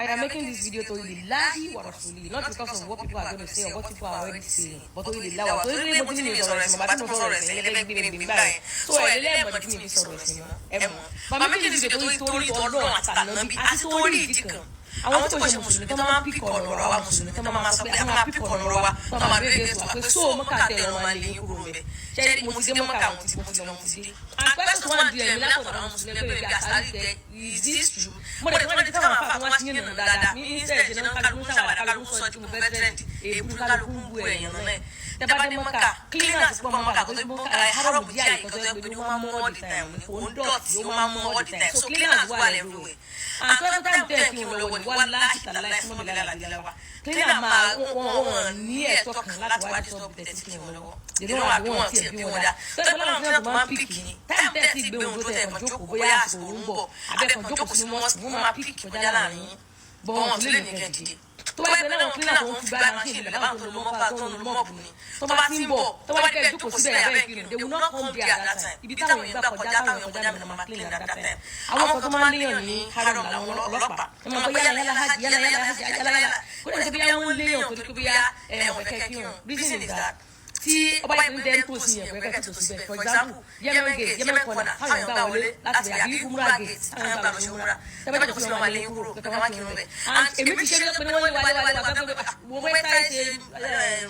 I am making this video to lillahi wa rasuli, not because of what people are going to say or what people are already saying, but to lillahi wa torí pé mo ti ní mi sọ̀rọ̀ ẹ̀sìn mọ́. Bá tí mo sọ̀rọ̀ ẹ̀sìn ẹlẹ́gbẹ́ gbé mi báyìí, so ẹ̀ lẹ́ẹ̀mọ̀ tí mi fi sọ̀rọ̀ ẹ̀sìn mọ́ ẹ mọ̀. But I'm making this video torí Ọlọ́run àti Ànábì àti torí ìdí kan, àwọn tí kò ṣe mùsùlùmí tó máa ń pick ọ̀rọ̀ wa, mùsùlùmí tó máa sọ pé a máa pick ọ̀rọ̀ wa, tó máa bẹ́ẹ̀ gẹ̀ẹ́sì wa pé so Mọ́kà tẹ̀ lọ́ máa lè yín kúrò ńbẹ̀. Ṣé mo ti dé Mọ́kà, mo ti lọ, mo ti dé. And question tó wà ní ẹ̀mí látọ̀dọ̀ àwọn mùsùlùmí ẹgbẹ́ ìgbà àsáré tẹ, is this true? Mo dẹ̀ tí wọ́n ti táwọn afá tó wá sí yẹn nù dáadáa ní instead ṣe náà, kálukú ṣàwàdà, kálukú sọ tí mo fẹ́ trend, èébú kálukú ń bu ẹ̀yàn náà. Tẹ́ bá dé Mọ́kà, cleaners pọ̀ Mọ́kà tó tó Mọ́kà. Haram jẹ́ àyè kan tó yẹ pé ó máa mọ́ all the time, kò ń dọ̀tí, ó máa mọ́ all the time, so cleaners wà everywhere. And tó time tẹ́ kí wọn lọ́wọ́ ní wà láti tàlá fún mi lálàdé wa, cleaner máa wọ́n ní ẹ̀tọ́ kan láti wá disturb tẹ̀sí kí wọn lọ́wọ́. They don't have wọn tiẹ̀ bí wọn dá tó ẹgbẹ́ láwọn cleaner tó máa ń pick ní time tẹ́ ti gbé wọn tó tẹ̀ kàn jókòó, bóyá àsìkò òun bọ̀ abẹ́kan jókòó sínú mosque, wọ́n máa pick kọjá láàrin yín bọ́ wọn tún lè ní kẹ́ dìde. Tó bá yẹ pé náà cleaner tó ń fi bá machine lẹ̀, báwọn tó lo mop, tó ń lo mop ni, tó bá ti ń bọ̀, tó bá dé jókòó síbẹ̀ abẹ́ kírun, they will not come there at that time. Ibi táwọn èèyàn gbà kọjá, táwọn èèyàn kọjá mi máa clean at that time. Àwọn kan tó máa ń léèyàn ní haram làwọn ọlọ́pàá ẹ máa gbọ́, yálà yálà hajj, yálà yálà hajj, yálà yálà. Kó lè ṣe bí wọ́n léèyàn torí pé bóyá ẹ̀ ọ̀fẹ́ kẹ́ kírun. Reason is that tí ọba yẹn ń dẹ́ tó sí yẹn, pẹ̀lú tó síbẹ̀, for example, Yemen gate, Yemen corner, táwọn èèyàn gbà wọlé láti bẹ̀, àbí umrah gate, táwọn èèyàn gbà lọ sí umrah, tẹ́bẹ́ jẹ́ kó sí ọmọ alẹ́ kúrò pé ká má kírun bẹ̀. And èmi ti ṣe é pé wọ́n lé wa lé wa lé wa pé mo fẹ́ sáré ṣe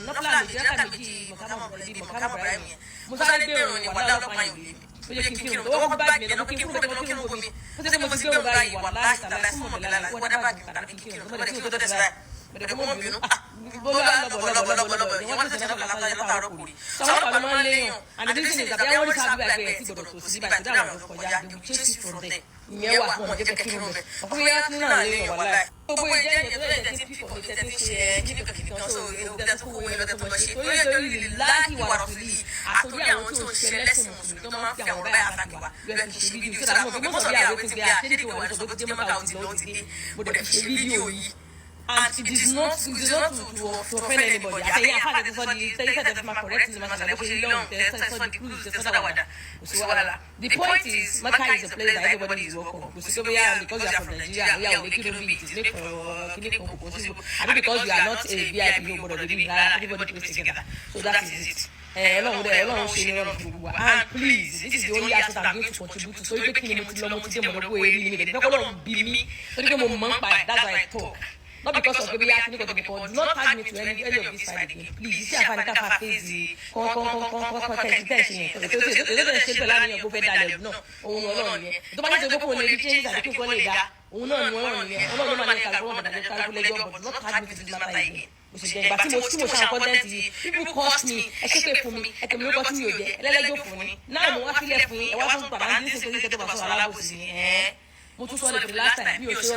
nọ́fìlà méjì, rákà méjì mọ̀kámọ̀ Ibrahim yẹn. Mo sáré gbèrò ní wàlá, ọlọ́pàá yẹn ò lé mi, ó yẹ kí n kírun tó wọ́n bá gbé lọ pé kí n kúrò pé kí n kírun bomi. Ó ṣe pé mo ti gbé wọn báyìí, wà láì tàlá fún mọ̀bẹ̀lá wọ́n dá báàgì tàbí kí n kírun tó bá dé kí n tó dẹ̀ sílẹ̀ bẹ̀rẹ̀ kó mọ̀ bínú bó bá lọ́bọ̀ lọ́bọ̀ lọ́bọ̀ lọ́bọ̀ ìyẹn wọ́n tẹ̀sán náà látàárọ̀ látàárọ̀ kò rí sọ. Àwọn ọlọ́pàá ló máa ń léèyàn, and the reason is that bí wọ́n rí sábà gbà pé ẹ̀ tí gbọdọ̀ tó sí báyìí tó dáhùn tó kọjá, they will chase you from there. Ìyẹn wà fún ọmọdé kẹ́kẹ́ bẹ̀ ọkùnrin yẹn tún náà léèyàn wà láì. Gbogbo ìjẹ́ ìyẹn tó lè jẹ́ tí pípọ̀ tẹ́ tí ń ṣe kíníkan kíníkan, so ìgbà tó kówó yẹn lọ́tẹ̀ tó lọ ṣe torí torí lillahi wa rasuli, àtòrí àwọn tí ò ń ṣe lẹ́sìn mùsùlùmí tó máa ń fi àwọn ọ̀rọ̀ báyà àtàkì wa lọ́yẹ̀ kì í ṣe fídíò sọ́dọ̀ àwọn òbí mọ́sọ̀ bí àwọn ètò ìgbé àṣẹ́díkì wà ní sọ pé tí dé Mọ́kà, ó ti lọ, ó ti dé. Mo dẹ̀ fi ṣe fídíò yìí, and it is not to offend anybody. Àtẹ̀yìn àfáàdé tó sọ di tẹ́yìn tẹ́tẹ́ fi máa correct ní masala bó ṣe rí lọ́hùn tẹ́ sọ di cruise, tẹ́ sọ́dà wàdà, kò sí wàhálà. The point is, Mecca is a place that everybody is welcome. Kò sí pé bóyá because you are from Nigeria, bóyá ò lè kírun bí it is made for kíní kan, kò possible, àbí because you are not a VIP, o gbọ́dọ̀ débi rárá. Everybody plays together, so that is it. Ọlọ́run dẹ, Ọlọ́run ṣe ní ọ̀rọ̀ fún gbogbo wa. And please, this is the only aspect I'm going to contribute to, torí pé kí ni, mo ti lọ, mo ti dé, mo lọ bó eré mi lè fẹ́ kọ́ lọ́run bí mi, torí pé mo mọ̀ ń pa ẹ̀. That's why I talk, not because of pé bóyá kíní kan tó kọ. Do not tag me to any of this side again, please. Iṣẹ́ àǹfààní káfa fèsì kọ́ńkọ́ńkọ́ńkọ́ tẹ̀ tẹ̀ ṣe yẹn, ètò ètò tẹ̀ ṣe pẹ̀lú àníyàn kó fẹ́ dalẹ̀ náà, òun Ọlọ́run yẹn tó bá ní ṣe pé kó lè rí changes àbí kí nǹkan lè dá, òun náà ni Ọlọ́run yẹn, Ọlọ́run ló máa ní kálukú wọn bàtà kálukú lẹ́jọ́, but do not tag me to this matter again. Bó ṣe jẹ́, ìgbà tí mo ṣe àwọn content yìí, people curse me, ẹ ṣépè fún mi, ẹ tẹ̀mí lórúkọ tí mi ò jẹ́ ẹlẹ́lẹ́jọ́ fún ni. Náà mo wá sílẹ̀ fún yín, ẹ wá tún padà ní sísè tó bá sọ̀rọ̀ alábòsí ni. Ẹ̀ mo tún sọ lè for the last time, mi ò ṣe.